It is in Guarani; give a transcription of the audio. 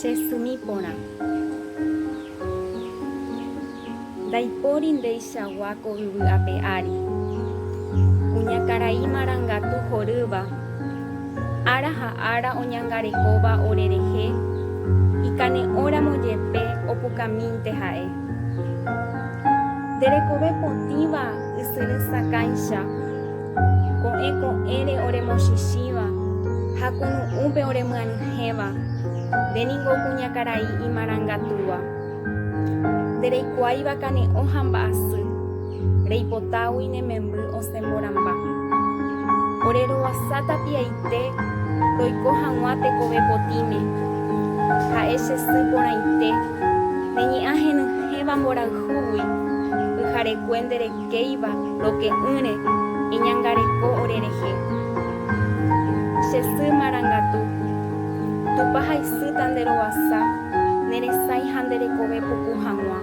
Che symi porã. Ndaipóri ndeichagua ko yvy ape ári. Kuñakarai marangatu horýva, ára ha ára oñangarekóva ore rehe, ikane'õramo jepe opukamínte ha'e. Nde rekove potĩva ysyry sakãicha, ko'ẽ ko'ẽre oremochichĩva ha kunu'ũpe oremyanyhẽva, nde ningo kuñakarai imarangatúva. Nde reikuaáiva kane'õ ha mba'asy, reipotágui ne memby osẽmborãmba. Ore rohasa tapiaite roiko hag̃ua tekove potĩme, ha'e che sy porãite, ne ñe'ã henyhẽva mborayhúgui, pyharekue nde rekéiva roke'ỹre eñangareko orerehe. Che sy marangatu, Tupã ha isýta nde rovasa, ne resãi ha nde rekove puku hag̃ua.